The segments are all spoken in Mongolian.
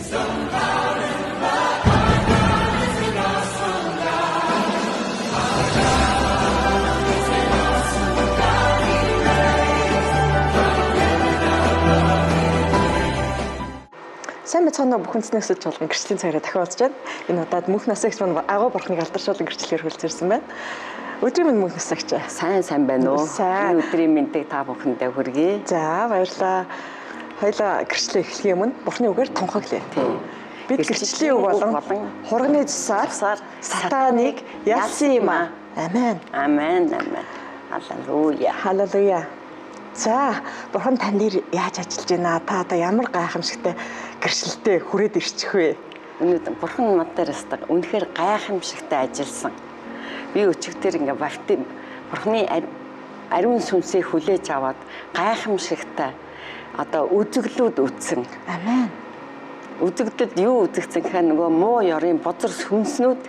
Сайн мэцхан бүхэн цэнэс чуулган гэрчлийн цагаараа дахин уулзж байна. Энэ удаад мөнх насагч маань агуу бурхныг алдаршуулан гэрчлэхээр хүлцэрсэн байна. Өдрийн мэнд мөнх насагч. Сайн байна уу? Сайн. Энэ өдрийн мэндийг та бүхэндээ хүргэе. За, баярлалаа. Хоёлаа гэрчлээ эхлэхийн өмнө бурхны үгээр тунхаглая. Тийм. Бид гэрчлийн үг болон хурганы цусаар сатаныг ялсан юм аа. Амен. Амен, амен. Халелуя. Халелуя. За, бурхан тань дээр яаж ажиллаж байна? Та одоо ямар гайхамшигтай гэрчлэлтэй хүрээд ирчих вэ? Өнөөдөр бурхан над дээр өстөг үнэхээр гайхамшигтай ажилласан. Би өчигдөр ингээ баптим бурханы ариун сүнсийг хүлээж аваад гайхамшигтай одоо үзэглүүд үтсэн. Амен. Үзэгдэд юу үзэгдсэн гэхээр нөгөө муу ёрын бозор сүнснүүд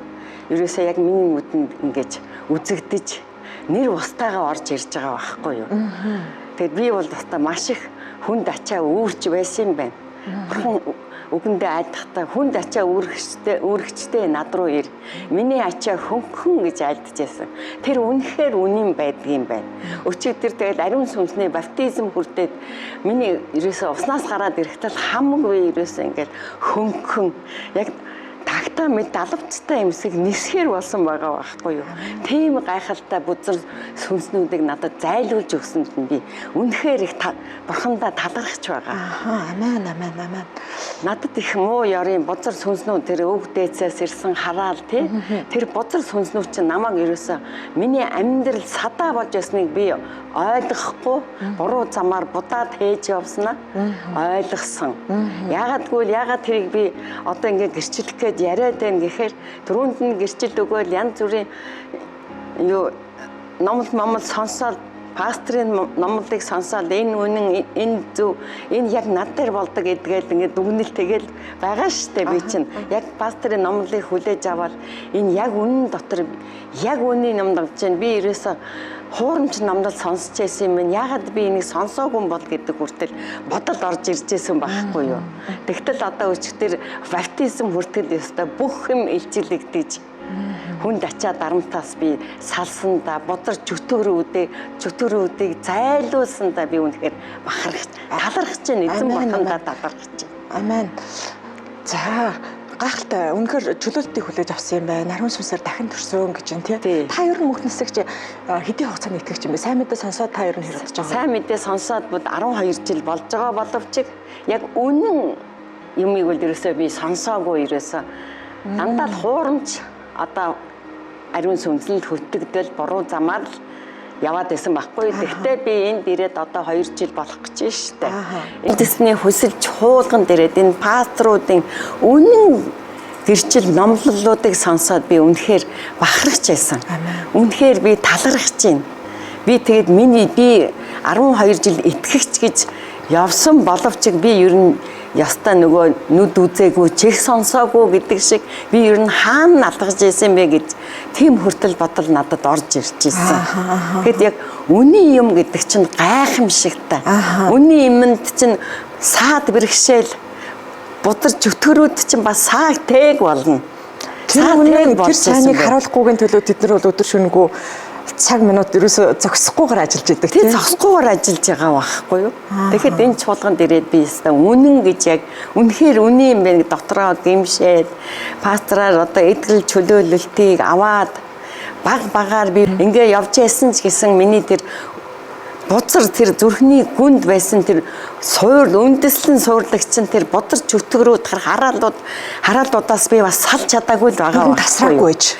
ерөөсөө яг миний нүдэнд ингэж үзэгдэж нэр устайгаа орж ирж байгаа байхгүй юу. Тэгээд би бол өстой маш их хүнд ачаа үүрч байсан юм байна. Бурхан үгэндээ айлдахдаа хүнд ачаа үүрэгчтэй над руу ир. Миний ачаа хөнхөн гэж айлдажсэн. Тэр үнэхээр үнэн байдгийн байна. Өчигдөр тэгэл ариун сүнсний баптизм хүртээд миний ерөөсөө уснаас гараад ирэхдээ хамаагүй ерөөсөө ингээл хөнхөн яг тагтаа мэд далавцтай юмсыг нисхээр болсон байгаа байхгүй юу. Тийм гайхалтай бузар сүнснүүдийг надад зайлуулж өгсөнд нь би үнэхээр их бурхандаа талархаж байгаа. Аха, амен, амен, амен. Надад их муу ёрын бузар сүнснүүд тэр өг дээдсээс ирсэн хараал тий. Тэр бузар сүнснүүд чинь намайг ерөөсөө миний амьдрал садаа болж ясныг би ойлгохгүй буруу замаар будаад хээж явснаа ойлгосон. Яагаад гэвэл яагаад тэрийг би одоо ингэ гэрчлэх гээд яриад байна гэхээр түрүүнд нь гэрчил өгөөл янз бүрийн юу номл момл сонсоод пастрын номлыг сонсоод энэ үнэн, энэ зөв, энэ яг над дээр болдог гэдгээл ингээд дүгнэл тэгэл байгаа штэ. Би чинь яг пастрын номлыг хүлээж аваад энэ яг үнэн дотор яг үнийн номлол чинь би ерөөсөө хуурамч номлол сонсч байсан юм байна. Яагаад би энийг сонсоогүй юм бол гэдэг хүртэл бодол орж ирж байсан байхгүй юу. Тэгтэл одоо өчигдөр баптизм хүртэл ёстой бүх юм илчилэгдэж хүнд ачаа дарамтаас би салсандаа бузар чөтгөрүүдийг зайлуулсандаа би үнэхээр бахархаж талархаж байна. Эзэн бурхандаа талархаж байна. Амен. За, гайхалтай. Үнэхээр чөлөөлтийг хүлээж авсан юм байна. Ариун сүнсээр дахин төрсөн гэж юм тий. Та ер нь мөнх насагч хэдийн хугацаанд итгэж юм бэ? Сайн мэдээ сонсоод та ер нь хэр бодож байгаа вэ? Сайн мэдээ сонсоод бод 12 жил болж байгаа боловч яг үнэн юмыг бол ерөөсөө би сонсоогүй ерөөсөө. Дандаа л хуурамч одоо ариун сүнслэл хөтгдөл буруу замаар л яваад байсан байхгүй. Тэгтээ би энд ирээд одоо 2 жил болох гэж штэ. Энд тэсний хүсэл чуулган дээрээд энэ пасторуудын үнэн гэрчил номлолуудыг сонсоод би үнэхээр бахархаж байсан. Үнэхээр би талархаж байна. Би тэгээд миний би 12 жил итгэгч гэж явсан боловч би ер нь ястаа нөгөө нүд үзээгүй, чих сонсоогүй гэдэг шиг би ер нь хаана алгаж исэн бэ гэж тийм хүртэл бодол надад орж ирж ирсэн. Тэгэхэд яг үнийн юм гэдэг чинь гайхамшигтай. Үнийн юмд чинь саад бэрхшээл бузар чөтгөрүүд чинь бас сааг тээг болно. Тэр үнэн тэр сайныг харуулахгүйгийн төлөө тэд нар бол өдөр шөнөгүй цаг минут ерөөсөө зогсохгүйгээр ажиллаж идэг тийм. Зогсохгүйгээр ажиллаж байгаа байхгүй юу? Тэгэхэд энэ чуулганд ирээд би өстой үнэн гэж яг үнэхээр үнэн юм байна дотроо гимшээд пастораар одоо эдгэл чөлөөлөлтийг аваад баг багаар би ингээ явж байсан ч гэсэн миний тэр бузар тэр зүрхний гүнд байсан тэр суур үндэслэн суурлаг чинь тэр бузар чөтгөрүүд хараалуудаас би бас салж чадаагүй л байгаа байхгүй. Тасраагүй байж.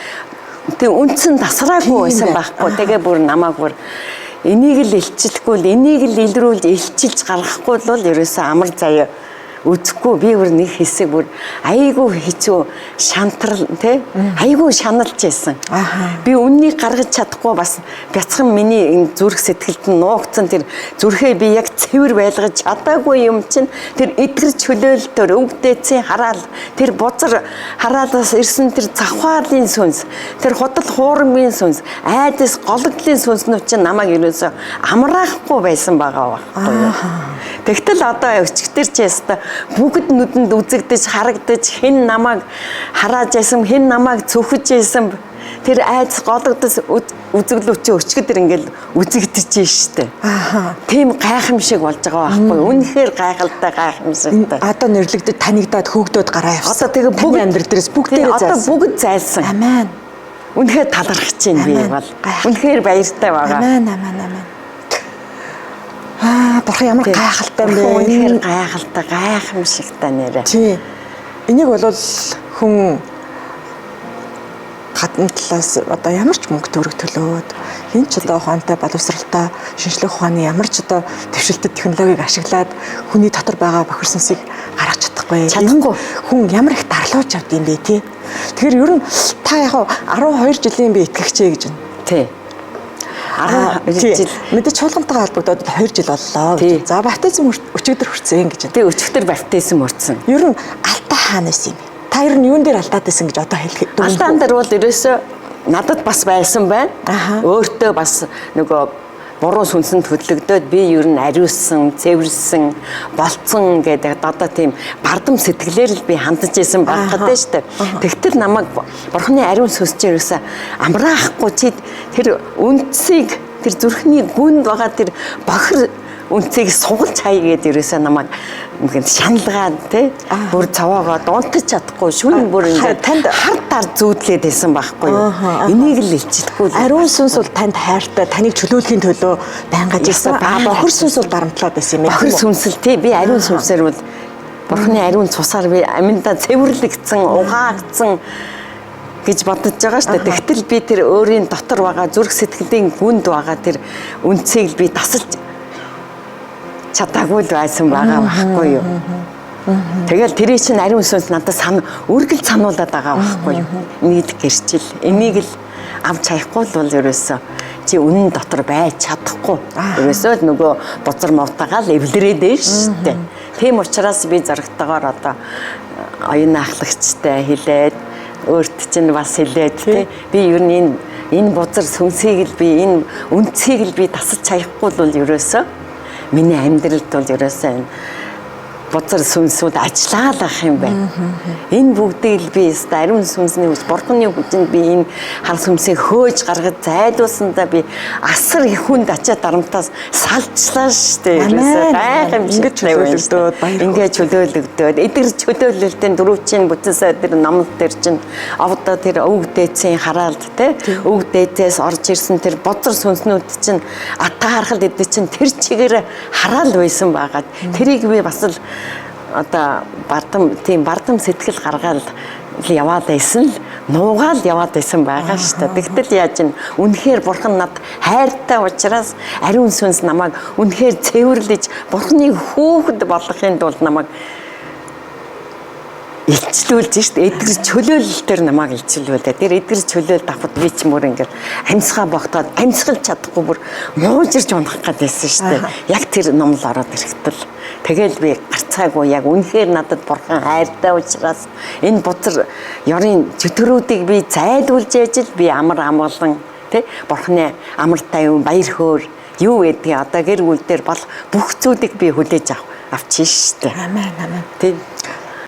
Тэг үндсэн тасраагүй байсан байхгүй. Тэгээ бүр намайг бүр энийг л илчлэхгүй л энийг л илрүүлж илчилж гаргахгүй бол ерөөсөө амар заяа үзэхгүй би бүр нэг хэсэг бүр айгүй хэцүү шантрал тий айгүй шаналж байсан. Би үннийг гаргаж чадахгүй бас бяцхан миний энэ зүрх сэтгэлд нь нуугдсан тэр зүрхээ би яг цэвэр байлгаж чадаагүй юм чинь тэр эдгэр чөлөөлтөөр өвгдээцийн хараал тэр бузар хараалаас ирсэн тэр завхаалын сүнс тэр худал хуурамгийн сүнс айдас гологдлын сүнснүүд чинь намайг ерөөсөө амраахгүй байсан байгаа байхгүй юу. Тэгтэл одоо өчигдөр чи яста бүгд нүдэнд үзэгдэж харагдаж, хэн намайг харааж байсан, хэн намайг цөхөж байсан тэр айдас гологдос үзэглүү чи өчигдөр ингээл үзэгдэж штэ. Ааха. Тийм гайхамшиг болж байгаа байхгүй. Үнэхээр гайхалтай, гайхамшигтай. Одоо нэрлэгдэж, танигдаад, хөөгдөөд гараа явсан. Одоо тэгээ бүгд амьдрал дээрээс бүгдээрээ зайлсан. Одоо бүгд зайлсан. Амен. Үнэхээр талархаж байна би бол. Үнэхээр баяртай байгаа. Амен, амен, амен. Аа, бурхан ямар гайхалтай юм бэ? Үнэхээр гайхалтай, гайхамшигтай нэрээ. Тий. Энийг бол хүн гадна талаас одоо ямар ч мөнгө төгрөг төлөөд, хэн ч одоо ухаантай, боловсралтай, шинжлэх ухааны ямар ч одоо дэвшилтэт технологиг ашиглаад хүний дотор байгаа бохир сүнсийг гаргаж чадахгүй. Чадахгүй. Хүн ямар их дарлууж авд юм бэ тий. Тэгэхээр ер нь та яг 12 жилийн би итгэгчээ гэж байна. Тий. 12 жил. Мэдээж чуулгантайгаа холбогдоод 2 жил боллоо гэж. За, баптизм өчигдөр хүрсэн гэж байна. Тий, өчигдөр баптизм хүрсэн. Ер нь алдаа хаана байсан юм бэ? Та ер нь юун дээр алдаад байсан гэж одоо хэлэх дүгнэх. Алдаан дээр бол ерөөсөө надад бас байсан байна. Өөртөө бас нөгөө буруу сүнсэнд хөдлөгдөөд би ер нь ариусан, цэвэрсэн, болцсон гэдэг одоо тийм бардам сэтгэлээр л би хандаж исэн байх гэдэг шүү дээ. Тэгтэл намайг бурхны ариун сүнс чинь ерөөсөө амраахгүй чи тэр үндсийг, тэр зүрхний гүнд байгаа тэр бохир үнцийг сугалж хай гээд ерөөсөө намайг ингээд шаналгаад тий бүр цаваагаа дунтаж чадахгүй шүн бүр ингээд танд хар дар зүүдлээд байсан байхгүй юу. Энийг л илчлэхгүй. Ариун сүнс бол танд хайртай, таныг чөлөөлөхийн төлөө байнгаж ирсэн. Бохир сүнс бол барамтлаад байсан юм ээ. Бохир сүнс л тий би ариун сүнсээр бол бурхны ариун цусаар би аминдаа цэвэрлэгдсэн, угаагдсан гэж бодож байгаа шүү дээ. Тэгтэл би тэр өөрийн дотор байгаа зүрх сэтгэлийн гүнд байгаа тэр үнцийг би тасалж чадаагүй л байсан байгаа байхгүй юу. Тэгэл тэрий чинь ариун сүнс надад үргэлж сануулад байгаа байхгүй юу. Энийг л гэрчил, энийг л авч хаяхгүй л бол ерөөсөө чи үнэн дотор байж чадахгүй. Ерөөсөө л нөгөө бузар муутайгаа л эвлэрээд байна шүү дээ. Тийм учраас би зоригтойгоор одоо оюун ахлагчтай хэлээд, өөрт чинь бас хэлээд тий би ер нь энэ бузар сүнсийг л би, энэ үнцгийг л би тасалж хаяхгүй л бол ерөөсөө миний амьдралд бол ерөөсөө энэ бузар сүнсүүд ажиллаал ах юм байна. Энэ бүгдийг л би өстө ариун сүнсний хүч, бурхны хүчинд би энэ хар сүнсийг хөөж гаргаж зайлуулсандаа би асар их хүнд ачаа дарамтаас салчлаа шүү дээ. Ерөөсөө гайхамшигтай чөлөөлөгдөөд баяр. Ингээд чөлөөлөгдөөд эдгэр чөлөөлөлтийн дөрвчин бүтэн сая тэр номлол дээр чинь овдоо тэр өвөг дээдсийн хараалд те өвөг дээдсээс орж ирсэн тэр бузар сүнснүүд чинь атаархал эдгээр чинь тэр чигээр хараал байсан байгаад тэрийг би бас л одоо бардам тийм бардам сэтгэл гаргаал яваад байсан л нуугаал яваад байсан байгаа шүү дээ. Тэгтэл яаж ин үнэхээр бурхан над хайртай учраас ариун сүнс намайг үнэхээр цэвэрлэж бурханы хүүхэд болгохын тулд намайг илчлүүлж шүү дээ. Эдгэр чөлөөлөлтөөр намайг илчлүүлээ. Тэр эдгэр чөлөөлт авахд би ч мөр ингээл амьсгаа богтоод амьсгалж чадахгүй бүр муужирч унах гээд байсан шүү дээ. Яг тэр номл ороод ирэхтэл тэгэл би гарцаагүй яг үнэхээр надад бурхан хайртай учраас энэ бузар ёрын чөтгөрүүдийг би зайлуулж яж л би амар амгалан тий бурханы амар тайван баяр хөөр юу гэдгийг одоо гэр бүл дээр бол бүх зүйлийг би хүлээж авчих шүү дээ. Амен, амен. Тий.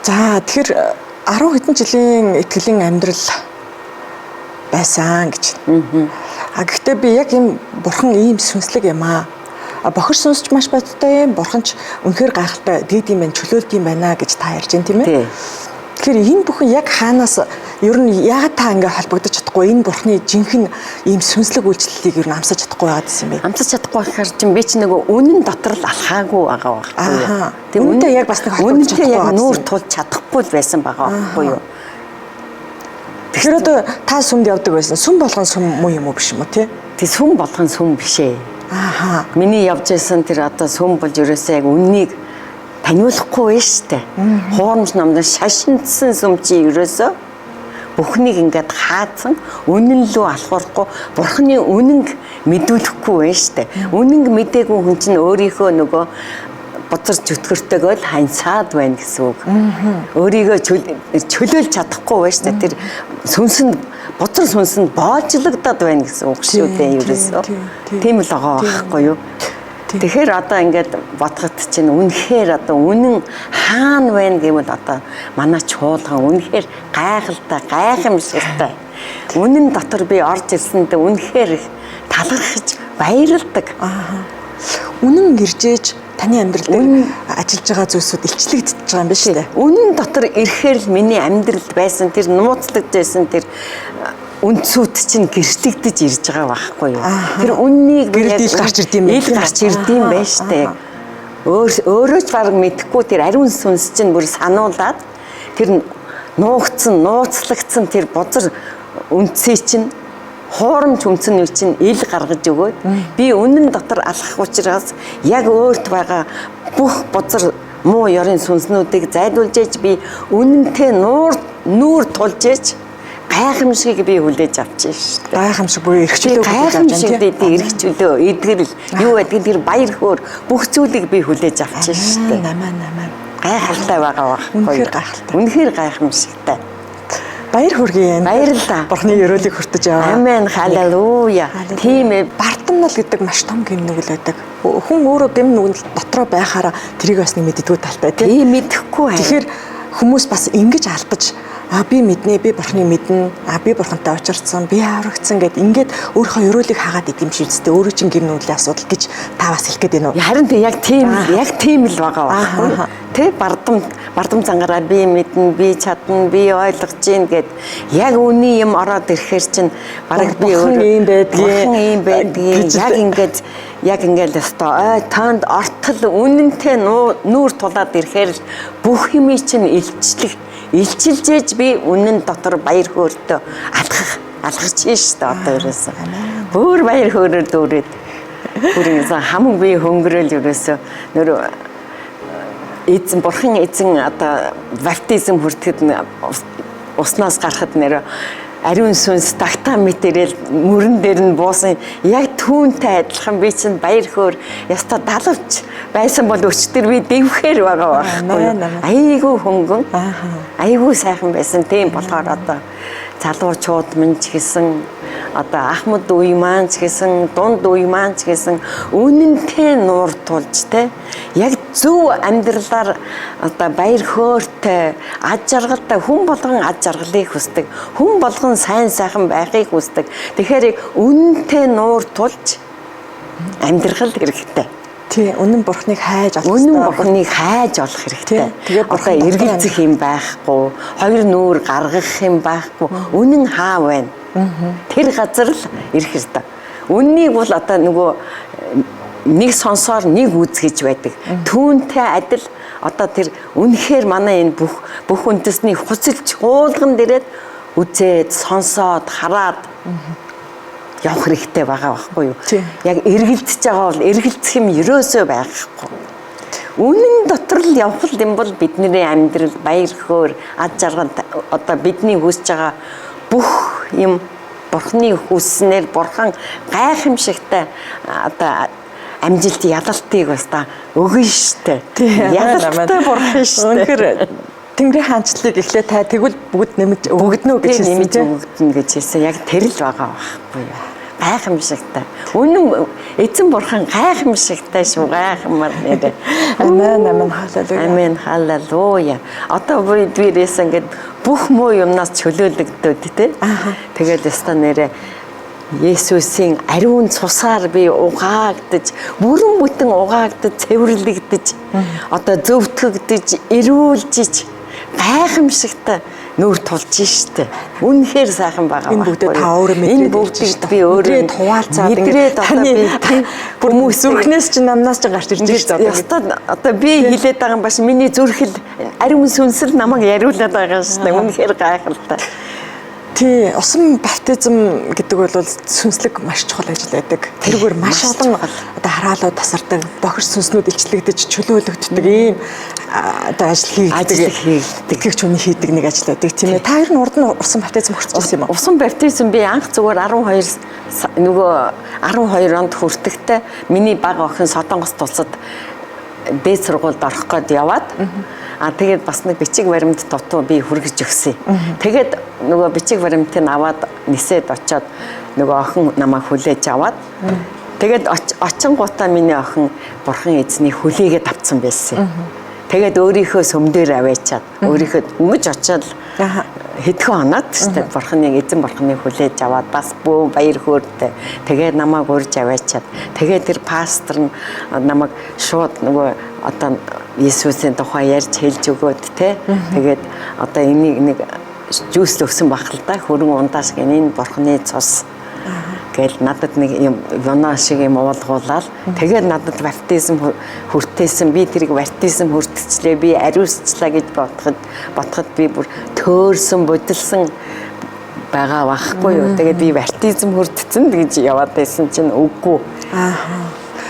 За, тэгэхээр 10 хэдэн жилийн итгэлийн амьдрал байсан гэж. А гэхдээ би яг юм бурхан ийм сүнслэг юм аа. А бохир сүнсч маш бодтой юм, бурхан ч үнэхээр гайхалтай дээд юм байна, чөлөөлт юм байна гэж та ярьж байна тийм ээ. Тэгэхээр энэ бүхэн яг хаанаас ер нь яагаад та ингээ холбогдож чадахгүй, энэ бурханы жинхэнэ ийм сүнслэг үйлчлэлийг ер нь амсаж чадахгүй байгаад байсан юм бэ? Амсаж чадахгүй гэхээр чинь би чи нөгөө үнэн дотор л алхаагүй байгаа байхгүй юу? Тэг үнэнтэй яг бас нэг холбогдож чадахгүй яг нүүр тулж чадахгүй л байсан байгаа байхгүй юу? Тэгэхээр одоо та сүмд явдаг байсан. Сүм болгон сүм муу юм уу биш юм уу тий? Тэг сүм болгон сүм биш ээ. Ааха. Миний явж байсан тэр одоо сүм болж ерөөсөө яг үннийг таниулахгүй байж штэ. Хуурамч номдон шашинтсан сүм чи ерөөсөө бүхнийг ингээд хаацсан, үнэн лүү алхуурахгүй, бурхны үнэнг мэдүүлэхгүй байж штэ. Үнэнг мдээгүй хүн чинь өөрийнхөө нөгөө бузар чөтгөртэйгөө л ханьцаад байна гэсэн үг. Өөрийгөө чөлөөлж чадахгүй байж штэ. Тэр сүнсэнд бузар сүнсэнд боожлогдоод байна гэсэн үг шүү дээ ерөөсөө. Тийм л байгаа байхгүй юу? Тэгэхээр одоо ингээд бодоход чинь үнэхээр одоо үнэн хаана байна гэвэл одоо манай чуулган үнэхээр гайхалтай, гайхамшигтай. Үнэн дотор би орж ирсэндээ үнэхээр их талархаж баярлдаг. Үнэн иржээж таны амьдрал дээр ажиллаж байгаа зүйлсүүд илчлэгдэж байгаа юм байна шүү дээ. Үнэн дотор ирэхээр л миний амьдралд байсан тэр нууцлагдж байсан тэр үнцүүд чинь гэрчлэгдэж ирж байгаа байхгүй юу? Тэр үннийг гэрэл ил гарч ирд юм байна. Ил гарч ирд юм байна шүү дээ. Өөрөө ч баг мэдэхгүй тэр ариун сүнс чинь бүр сануулад тэр нуугдсан, нууцлагдсан тэр бузар үнцээ чинь хуурамч үнцний чинь ил гаргаж өгөөд би үнэн дотор алхах учраас яг өөрт байгаа бүх бузар муу ёрын сүнснүүдийг зайлуулж ээж би үнэнтэй нүүр тулж ээж гайхамшигыг би хүлээж авч шүү дээ. Гайхамшиг буюу эрх чөлөө хүлээж авч байна тийм. Эрх чөлөө, эдгэрэл юу байдгийг тэр баяр хөөр бүх зүйлийг би хүлээж авч шүү дээ. Намаа. Гайхалтай байгаа байхгүй. Үнэхээр гайхалтай. Үнэхээр гайхамшигтай. Баяр хүргэе. Баярлалаа. Бурхны ерөөлийг хүртэж яваа. Амен. Халелуя. Тийм ээ. Бардамнал гэдэг маш том гэм нүгэл байдаг. Хүн өөрөө гэм нүгэл дотроо байхаараа тэрийг бас нэг мэддэггүй талтай тийм. Мэдэхгүй. Тэгэхээр хүмүүс бас ингэж алдаж би мэднэ, би бурхныг мэднэ, би бурхантай уулзсан, би аврагдсан гэд ингээд өөрийнхөө ерөөлийг хаагаад идэм шиг үстэй өөрөө чинь гэм нүглийн асуудал гэж та бас хэлэх гээд байна уу? Харин тийм яг тийм яг тийм л байгаа байхгүй. Тэ бардам зангараа би мэднэ, би чадна, би ойлгож гин гэд яг үний юм ороод ирэхээр чинь бараг би өөрөө ийм байдгийг яг ингээд өстой ой танд ортол үнэнтэй нүүр тулаад ирэхээр л бүх юмыг чинь илчилжээж би үнэн дотор баяр хөөртөө алхах чинь шүү дээ одоо ерөөсөө. Бүр баяр хөөрөөр дүүрээд бүр ингэсэн хамаг би хөнгөрөөл ерөөсөө нөр эзэн бурхан эзэн одоо баптизм хүртэхэд уснаас гарахад нэр ариун сүнс тагтаа мэт ирэл мөрөн дээр нь буусан яг түүнтэй адилхан би чинь баяр хөөр яста далавч байсан бол өчтөр би дэвхээр байгаа байхгүй. Айгүй хөнгөн. Айгүй сайхан байсан. Тийм болохоор одоо залуучууд минь ч гэсэн одоо ахмад үе маань ч гэсэн дунд үе маань ч гэсэн үнэнтэй нуур тулж те яг зөв амьдралаар одоо баяр хөөртэй аж аргалтай хүн болгон аж аргалыг хүсдэг, хүн болгон сайн сайхан байхыг хүсдэг. Тэгэхээр үнэнтэй нуур тулж амьдрал хэрэгтэй. Тий, үнэн бурхныг хайж олох хэрэгтэй. Үнэн бурхныг хайж олох хэрэгтэй. Тэгээд одоо эргэлзэх юм байхгүй, хоёр нүүр гаргах юм байхгүй. Үнэн хаа байна? Тэр газар л ирэх хэрэгтэй. Үннийг бол одоо нөгөө нэг сонсоор нэг үз гэж байдаг. Түүнтэй адил одоо тэр үнэхээр манай энэ бүх үндэсний хүсэл чуулган дээрээ үзээд, сонсоод, хараад явах хэрэгтэй байгаа байхгүй юу? Яг эргэлдэж байгаа бол эргэлзэх юм ерөөсөө байхгүй. Үнэн дотор л явах юм бол бидний амьдрал баяр хөөр, аж аргал одоо бидний хүсэж байгаа бүх юм бурхны хүснээр бурхан гайхамшигтай одоо амжилт ялалтыг бас та өгнө штэ. Ялалттай бурхан штэ. Үнэхээр Тэнгэрийн хаанчлалыг эхлээ та тэгвэл бүгд нэмж өгдөнө гэж хэлсэн. Нэмж өгдөнө гэж хэлсэн. Яг тэр л байгаа байхгүй юу? Гайхамшигтай. Үнэн эзэн бурхан гайхамшигтай шүү. Гайхамар нэрээ. Амен, амен, халелуя. Амен, халелуя. Одоо биднээс ингээд бүх муу юмнаас чөлөөлөгдөөд тэ. Тэгэл яста нэрээ Есүсийн ариун цусаар би угаагдаж, бүрэн бүтэн угаагдаж, цэвэрлэгдэж, одоо зөвтгөгдөж, эрүүлжиж гайхамшигтай нүүр тулж штэ. Үнэхээр сайхан байгаа. Энэ бүгдээ та өөрөө мэдрээд энэ бүгдийг би өөрөө хуваалцаад ингээд одоо би хүмүүс зүрхнээс чинь намнаас чинь гарч ирж штэ. Ястаа одоо би хилээд байгаа юм баш миний зүрхэл ариун сүнсэл намайг яриулаад байгаа штэ. Үнэхээр гайхалтай. Тий, усан баптизм гэдэг бол сүнслэг маш чухал ажил байдаг. Тэрүүгээр маш олон одоо хараалууд тасардаг, бохир сүнснүүд илчлэгдэж, чөлөөлөгддөг ийм одоо ажил хийгддэг. Итгэгч хүний хийдэг нэг ажил байдаг, тийм ээ. Та ер нь урд нь усан баптизм хүртчихсэн юм уу? Усан баптизм би анх зүгээр 12 нөгөө 12 онд хүртэхдээ миний бага охин Солонгос улсад дээд сургуульд орох гээд яваад тэгээд бас нэг бичиг баримт дутуу би хүргэж өгсөн. Тэгээд нөгөө бичиг баримтыг аваад нисээд очоод нөгөө охин намайг хүлээж аваад Тэгээд очингуудаа миний охин бурхан эзний хүлээгээд авцсан байсан. Тэгээд өөрийнхөө сүм дээр аваачаад өөрийнхөө өмж очиад хэдхэн хоноод шүү дээ. Бурханы эзэн бурханы хүлээж аваад бас бөө баяр хөөртэй. Тэгээд намайг урьж аваачаад тэгээд тэр пастор нь намайг шууд нөгөө одоо Иесусийн тухай ярьж хэлж өгөөд те. Тэгээд одоо энийг нэг жүүс өгсөн байх л да. Хөрөн ундаас гин энэ бурханы цус гэл надад нэг юм вино шиг юм уулгуулаад тэгээд надад баптизм хүртээсэн, би тэрийг баптизм хүртчихлээ, би ариусчлаа гэж бодоход би бүр төөрсөн, будилсан байгаа байхгүй юу. Тэгээд би баптизм хүртсэн гэж яваад байсан чинь үгүй.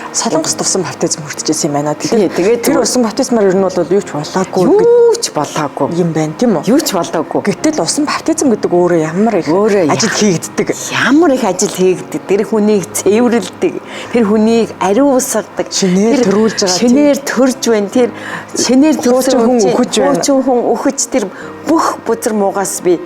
Солонгос тусан баптизм хүртчихсэн юм байна. Тэгэхээр тэгээд тэр усан баптизмаар ер нь бол юу ч болоогүй юу ч болоогүй юм байна, тийм үү? Юу ч болоогүй. Гэтэл усан баптизм гэдэг өөрөө ямар их ажил хийгддэг. Ямар их ажил хийгддэг. Тэр хүнийг цэвэрлэдэг. Тэр хүнийг ариусгадаг. Шинээр төрүүлж байгаа. Шинээр төрж байна. Тэр шинээр төрсэн хүн өөхөж байна. Хуучин хүн өөхөж тэр бүх бузар муугаас би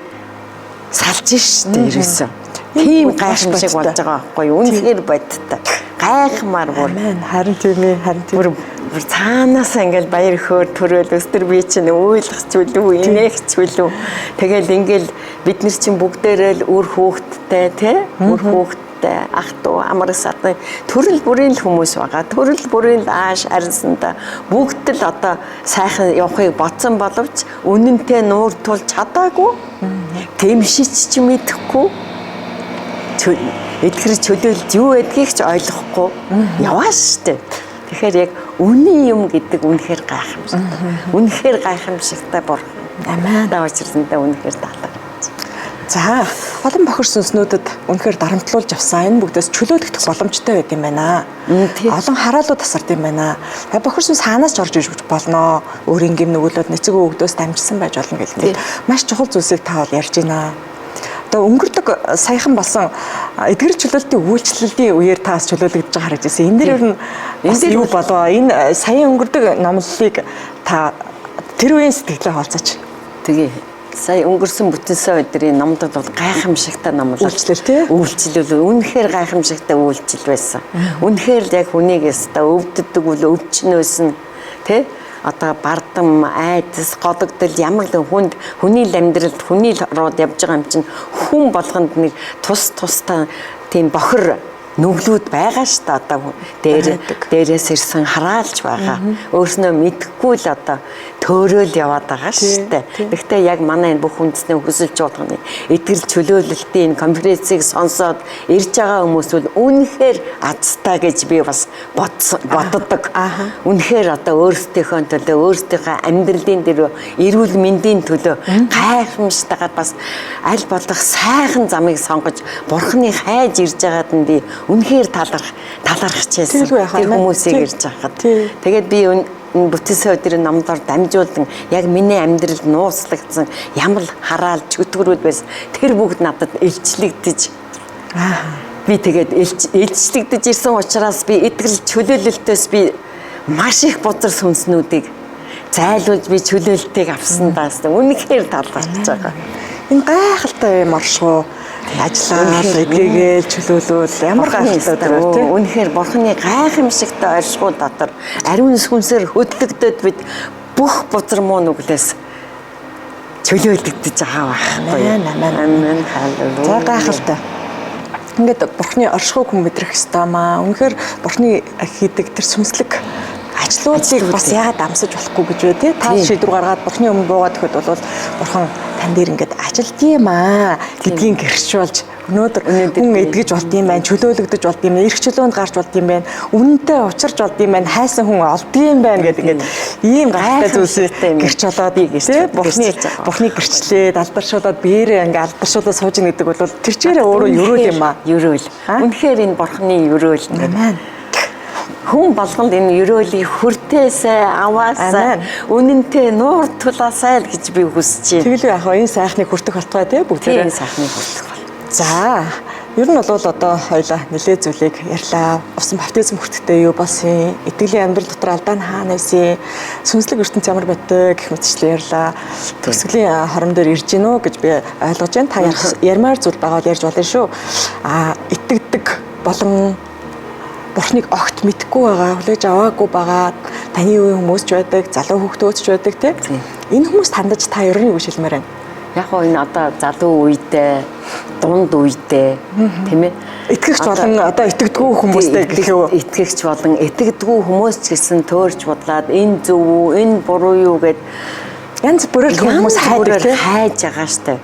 салж штэ ерөөсөө. Тийм гайхамшиг болж байгаа байхгүй юу? Үнэхээр бодтой. Гайхмаар бүр. Харин тийм ээ, харин тийм. Бүр цаанаас ингээл баяр хөөр төрөөл өстөр би чинь уйлах ч үлүү, инээх ч үлүү. Тэгэл ингээл бид нар чинь бүгдээрээ л үр хүүхэдтэй тий? Үр хүүхэдтэй, ах дүү, амар садан төрөл бүрийн л хүмүүс байгаа. Төрөл бүрийн л ааш арьсанда бүгд л одоо сайхан явахыг бодсон боловч үнэнтэй нуур тулж чадаагүй. Гэмшиж ч мэдэхгүй. Эдгэр чөлөөлт юу гэдгийг ч ойлгохгүй яваа штэ. Тэгэхээр яг үнэн юм гэдэг үнэхээр гайхамшигтай. Үнэхээр гайхамшигтай бурхан. Амен. Учирсантай үнэхээр таалагдсан. За, олон бохир сүнснүүдэд үнэхээр дарамтлуулж авсан энэ бүгдээс чөлөөлөгдөх боломжтой байд юм байна. Олон хараалууд тасард юм байна. Бохир сүнс хаанаас ч орж иж болно. Өөрийн гэм нүгэлүүд нэцэг өвгдөөс дамжсан байж болно гэх. Маш чухал зүйлсийг та бол ярьж байна. Одоо өнгөрдөг саяхан болсон эдгэр чөлөөлтийн үйлчлэлийн үеэр таас чөлөөлөгдөж байгаа харагдаж байсан. Энэ дээр ер нь энэ дээр юу болов? Энэ саяхан өнгөрдөг номлолыг та тэр үеийн сэтгэлээ хаалцаач. Тэгээ сая өнгөрсөн бүтэнсэн өдрийн номдод бол гайхамшигтай номлол. Үйлчлэл тий? Үйлчлэл үнэхээр гайхамшигтай үйлчлэл байсан. Үнэхээр л яг хүнийг өстө өвддөг үл өвчнөөс нь тий? Одоо бардам, айдас, гологдол ямар л хүнд хүний л амьдралд хүний л рууд явж байгаа юм чинь хүн болгонд нэг тус тустай тийм бохир нүглүүд байгаа шүү дээ. Одоо дээрээс ирсэн хараалж байгаа. Өөрснөө мэдэхгүй л одоо төөрөөл яваад байгаа шүү дээ. Гэхдээ яг манай энэ бүх үндэсний хүсэл чуулганы эдгэр чөлөөлөлтийн конференцийг сонсоод ирж байгаа хүмүүс бол үнэхээр азтай гэж би бас боддог. Үнэхээр одоо өөрсдийнхөө төлөө, өөрсдийнхөө амьдралын төлөө, эрүүл мэндийн төлөө гайхамшигтайгаар бас аль болох сайхан замыг сонгож бурхны хайж ирж байгаад нь би үнэхээр талархаж байсан. Тэр хүмүүсийг ирж байхад. Тэгээд би бүтэнсэн өдрийн номдоор дамжуулан яг миний амьдралд нууцлагдсан ямар хараал чөтгөрүүд байсан тэр бүгд надад илчлэгдэж би тэгээд илчлэгдэж ирсэн учраас би эдгэрэл чөлөөлөлтөөс би маш их бузар сүнснүүдийг зайлуулж би чөлөөлтийг авсан даас үнэхээр талархаж байгаа. Энэ гайхалтай юм оршихуу ажиллаад эдгээгээл чөлөөлөөл ямар гайхалтай өдөр тий. Үнэхээр бурхны гайхамшигтай оршихуй дотор ариун сүнсээр хөдлөгдөд бид бүх бузар муу нүглээс чөлөөлөгдөж байгаа байхгүй юу. Амен. Амен. Халелуя. За гайхалтай. Ингээд бурхны оршихуйг хүн мэдрэх ёстой маа. Үнэхээр бурхны хийдэг тэр сүнслэг ажлуудыг бас яагаад амсаж болохгүй гэж вэ тий. Та шийдвэр гаргаад бурхны өмнө буугаад өгөхөд бол бурхан тань дээр ингээд ажилдгийм аа гэдгийг гэрч болж өнөөдөр хүн эдгэж болд юм байна, чөлөөлөгдөж болд юм, эрх чөлөөнд гарч болд юм байна, үнэнтэй учирч болд юм байна, хайсан хүн олдгийм байна гэдэг ингээд ийм гайхалтай зүйлсийг гэрч болоод тий бурхны гэрчлээд алдаршуулад биеэрээ ингээд алдаршуулаад сууж ийн гэдэг бол тэр чигээрээ өөрөө ерөөл юм аа. Ерөөл. Үнэхээр энэ бурхны ерөөл. Амен. Хүн болгонд энэ ерөөлийг хүртээсэй, аваасай, үнэнтэй нуур тулаасай л гэж би хүсэж байна. Тэгэл яг энэ сайхныг хүртэх болтугай тий бүгдээрээ. Энэ сайхныг хүртэх бол. За, ер нь бол одоо хоёлаа нэлээд зүйлийг ярьлаа. Усан баптизм хүртэхдээ юу болсон, итгэлийн амьдрал дотор алдаа нь хаана байсан, сүнслэг ертөнц ямар байдаг гэх мэтчлэн ярьлаа. Төгсгөлийн хором дээр ирж гин үү гэж би ойлгож байна. Та ярмаар зүйл байгаа бол ярьж болно шүү. Аа, итгэдэг болон Бурхныг огт мэдэхгүй байгаа, хүлээж аваагүй байгаа таны үеийн хүмүүс ч байдаг, залуу хүүхдүүд ч байдаг тий. Энэ хүмүүст хандаж та ер нь юу гэж хэлмээр байна? Яг гоо энэ одоо залуу үедээ, дунд үедээ тийм ээ. Итгэгч болон одоо итгэдэггүй хүмүүстэй гэх юм уу? Итгэгч болон итгэдэггүй хүмүүс ч гэсэн төөрч бодлаад энэ зөв үү, энэ буруу юу гэд янз бүрээр хүмүүс хайдаг тий. Хайж байгаа штэ.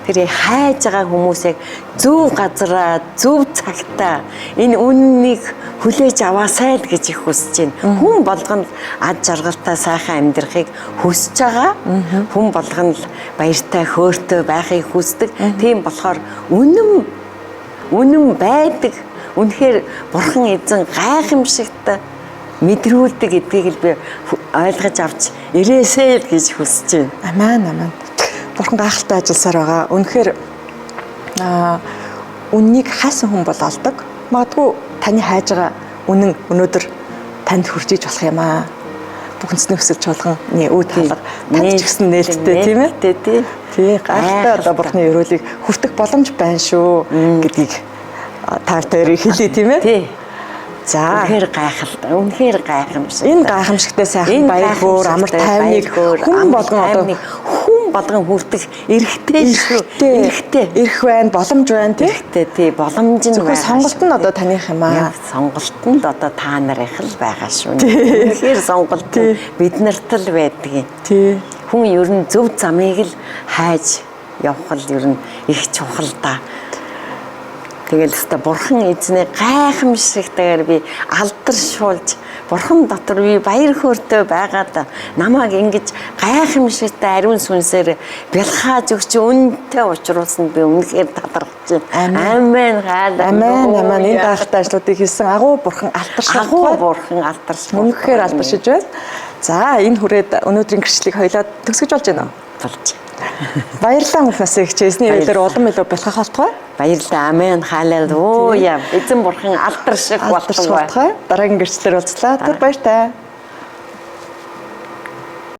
Тэр хайж байгаа хүмүүсийг зөв газараа, зөв цагтаа энэ үннийг хүлээж аваасай л гэж их хүсэж байна. Хүн болгоно ад жаргалтай сайхан амьдрахыг хүсэж байгаа. Хүн болгоно л баяртай, хөөртэй байхыг хүсдэг. Тийм болохоор үнэн байдаг. Үнэхээр Бурхан эзэн гайхамшигтай мэдрүүлдэг гэдгийг л би ойлгож авч ирээсэй л гэж хүсэж байна. Амен, амен. Бурхан гайхалтай ажилласаар байгаа. Үнэхээр үннийг хайсан хүн бол олдог. Магадгүй таны хайж байгаа үнэн өнөөдөр танд хүрч иж болох юм аа. Бүх үндэсний хүсэл чуулганы үүд хаалга танд ч гэсэн нээлттэй тийм ээ? Тий, гайхалтай одоо Бурханы өрөөлийг хүртэх боломж байна шүү гэдгийг та хоёр хэлье тийм ээ? Тий. За. Үнэхээр гайхалтай. Үнэхээр гайхамшигтай. Энэ гайхамшигтай сайхан баяр хөөр, амар тайвныг хүн болгон одоо хүн болгон хүртэх эрхтэй шүү. Эрхтэй. Эрх байна, боломж байна тий. Эрхтэй тий, боломж нь байна. Сонголт нь одоо таных юм аа. Сонголт нь одоо та нарын л байгаа шүү. Үнэхээр сонголт бид нарт л байдаг юм. Тий. Хүн ер нь зөв замыг л хайж явах л ер нь их чухал да. Тэгэл өстө Бурхан эзний гайхамшигтайгаар би алдаршуулж Бурхан дотор би баяр хөөртэй байгаад намайг ингэж гайхамшигтай ариун сүнсээр бялхааж өгч үнэтэй учруулсанд би үнэхээр талархаж байна. Амен. Амен. Амен. Энэ гайхалтай ажлуудыг хийсэн агуу Бурхан алдаршуулж агуу Бурхан алдаршуулж үнэхээр алдаршиж байна. За энэ хүрээд өнөөдрийн гэрчлэлийг хоёлаа төгсгөж болж байна уу? Болж. Баярлалаа мөнх насыг хичээсний хэлээр улам илүү бэлхах болтугай. Баярлалаа. Амен. Халелуя. Эзэн Бурхан алдарших болтугай. Дараагийн гэрчлэлээр уулзлаа. Түр баяртай.